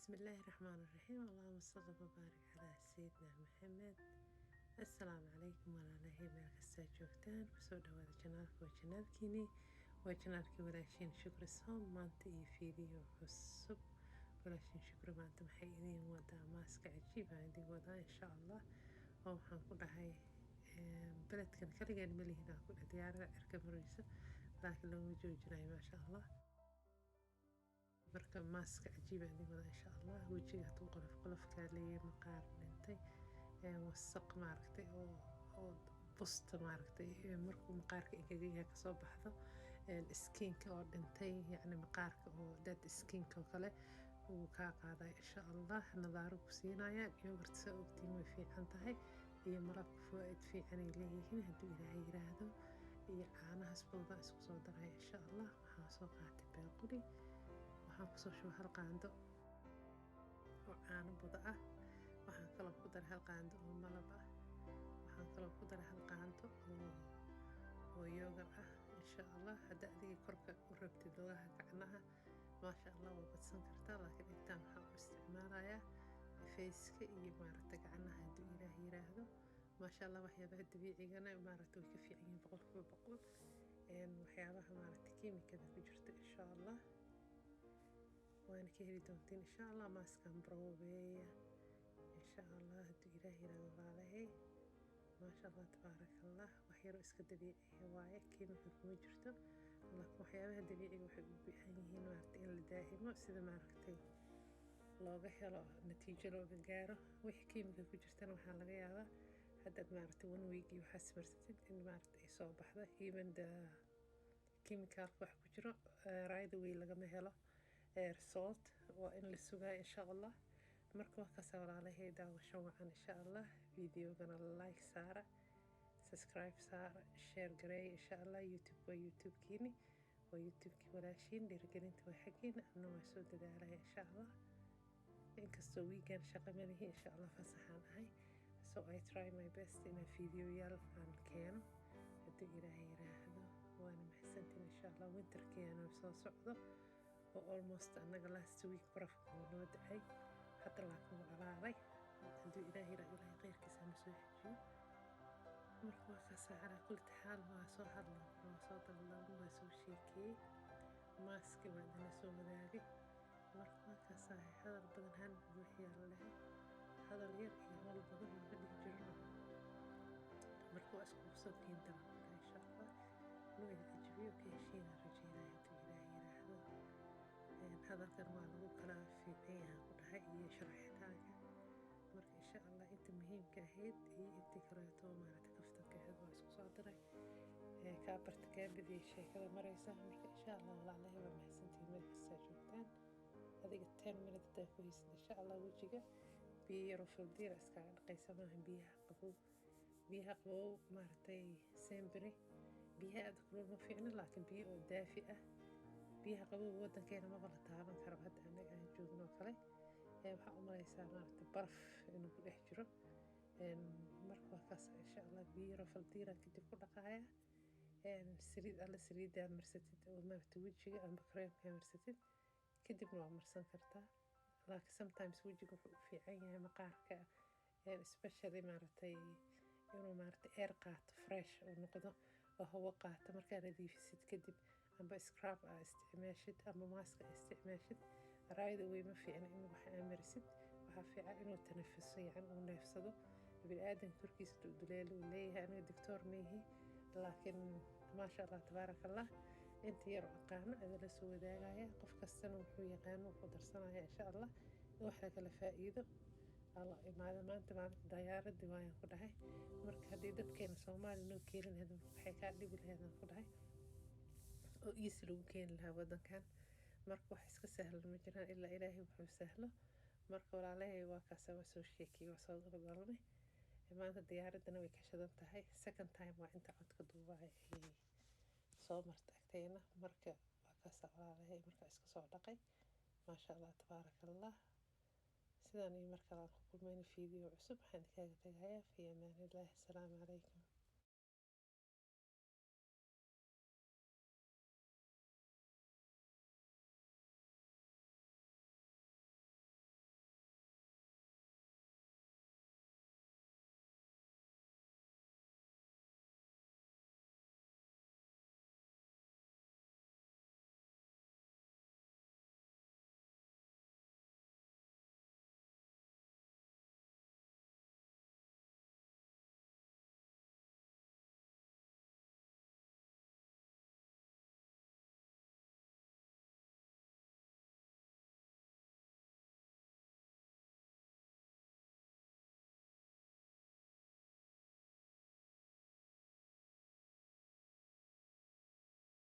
بسم الله الرحمن الرحيم، اللهم صل وبارك على سيدنا محمد. Assalaamu calaykum walaalahay, meel kastaa joogtaan, kusoo dhawaada channelka. Waa channelkiini, waa channelkii Walaashiin Shukri Som. Maanta iyo video cusub. Walaashiin Shukri maanta maxay idiin wadaa? Maaska cajiib aan idiin wadaa, insha Allah. Oo waxaan ku dhahay, beledkan kaligeen ma lihin, aan ku dhahay diyaarada cirka marayso, laakiin looma joojinayo, maasha Allah. Marka maaska cajiib aan idiin wadaa, insha Allah. Wejiga hadduu qolof qolofkaa leeyahay, maqaar dhintay, wasaq maaragtay oo busta maaragtay markuu maqaarka engegan yahay kasoo baxdo, skinka oo dhintay, yacni maqaarka oo dead skinka oo kale wuu kaa qaadaya, insha Allah. Nadaaro ku siinaya. Yogurt saa ogtiin way fiican tahay, iyo malabka fawaaid fiican ay leeyihiin, hadduu Ilaahay yiraahdo. Iyo caanahaas badan isku soo daraya, insha Allah. Waxaan soo qaatay baaquli, waxaan kusoo shubay hal qaando oo caano buda ah. Waxaan kaloo ku daray hal qaando oo malab ah. Waxaan kaloo ku daray hal qaando oo yogurt ah, insha Allah. Hadda adiga korka u rabtid, lugaha, gacnaha, maasha Allah, waa badsan kartaa, laakiin intaan waxaan u isticmaalayaa faceka iyo maaragta gacnaha, hadduu Ilaah yiraahdo. Maasha Allah, waxyaabaha dabiicigana maaragta way ka fiican yihiin 100% waxyaabaha maaragta kiimikada ku jirta, insha Allah. Waana ka heli doontiin, insha Allah. Maaskan broobeeya, insha Allah, hadduu Ilaah yiraahdo, walaalahay. Maasha Allah, tabaaraka Allah. Wax yaroo iska dabiiciya waaye, kiimika kuma jirto, laakiin waxyaabaha dabiiciga waxay u baahan yihiin maaragtay in la daa'imo, sida maaragtay looga helo natiijo looga gaaro. Wixii kiimika ku jirtana waxaa laga yaabaa haddaad maaragtay one week iyo waxaas marsatid in maaragtay ay soo baxdo. Even the chemicalka wax ku jiro, right away lagama helo result, waa in la sugaa, insha Allah. Marka waa kaasa, walaalahay. Daawasho wacan, insha Allah. Videogana like saara, subscribe saara, share gareey, insha Allah. YouTube waa YouTube-kiini, waa YouTube-kii Walaashiin. Dhiirigelinta waa xaggiina, anna waa soo dadaalaya, insha Allah. Inkastoo weekend shaqo malihi, insha Allah, fasaxaan ahay, so I try my best inaan videoyaal aan keeno, hadduu Ilaahay yiraahdo. Waana mahadsantiin, insha Allah. Winterkiina soo socdo oo almost annaga last week barafka uu noo dacay, hadda laakiin wuu dhalaalay, hadduu Ilaahay yiraahdo. Ilaahay khayrkiisa hana soo xejiyo. Marka waa kaasa. Calaa kulli xaal, waa soo hadla, waa soo daldalma, waa soo sheekeeyey, maaski waa idinla soo wadaagay. Marka waa kaasa. Hadal badan han buuxiyaa la lehay, hadal yar iyo howl badan laga dhihi jirno. Marka waa iskugu soo keeni doonaa, insha Allah. Inuu idin cajabiyo, ka heshiina rajeynaya, hadduu Ilaahay yiraahdo. Hadalkan waa lagu kala fiican yahay, ku dhahay, iyo sharaxitaanka. Marka insha Allah, inta muhiimka ahayd iyo intii kaleeto maaragta kaftanka ahayd waa isku soo diray. Kaa barta, kaa badiyay sheekada maraysa. Marka insha Allah, walaalahay, waa mahadsantihiin meel kastaa joogtaan. Adiga 10 minute hadaa ku haysid, insha Allah, wejiga biyo yaroo fildiira iskaga dhaqaysa maaha. Biyaha qabow, biyaha qabow maaragtay semberi, biyaha aada kulul ma fiicno, laakiin biyo oo daafi ah. Biyaha qabow wadankeena maba la taaban karo. Hadda anaga aan joogno oo kale, waxaa u malaysaa maaragtay baraf inuu ku dhex jiro. Marka waa kaas, insha Allah. Biyo yaroo faldiiraan kadib ku dhaqaaya. Saliid alla saliidaa marsatid oo maaragtay wejiga amba kareemkaa marsatid kadibna waa marsan kartaa, laakiin sometimes wejiga wuxuu u fiican yahay, maqaarka especially, maaragtay inuu maaragtay air qaato, fresh uu noqdo oo hawo qaato. Markaa nadiifisid kadib, amba scrub aa isticmaashid amba mask aa isticmaashid, right away ma fiicna in wax aa marisid. Waxaa fiican inuu tanafuso, yacni uu neefsado. Bini-aadanka korkiisa dulduleel uu leeyahay. Aniga doctor maihi, laakiin maasha Allah, tabaaraka Allah, inta yar oo aqaano ada la soo wadaagaya. Qof kastana wuxuu yaqaano wuxuu darsanaya, insha Allah, in wax lakala faa'iido alla imaada. Maanta maalinta diyaaradii waayaan, ku dhahay. Marka haddii dadkeena Soomaaliya noo keeni lahayd, waxay kaa dhibi lahayd, aan ku dhahay, oo easy lagu keeni lahaa wadankan. Marka wax iska sahlan ma jiraan ilaa Ilaahay wuxuu sahlo. Marka walaalahay, waa kaasa, waa soo sheekiyey, waa soo daldalmay. Maanta diyaaradana way ka shidan tahay. Second time waa inta codka duubaya ay soo marta agteena. Marka waa kaasa, walaalahay. Marka iska soo dhaqay, maasha Allah, tabaaraka Allah. Sidaan iyo mar kale aan ku kulmayno video cusub, waxaan idinkaaga tagayaa fi amaanillahi. Asalaamu calaykum.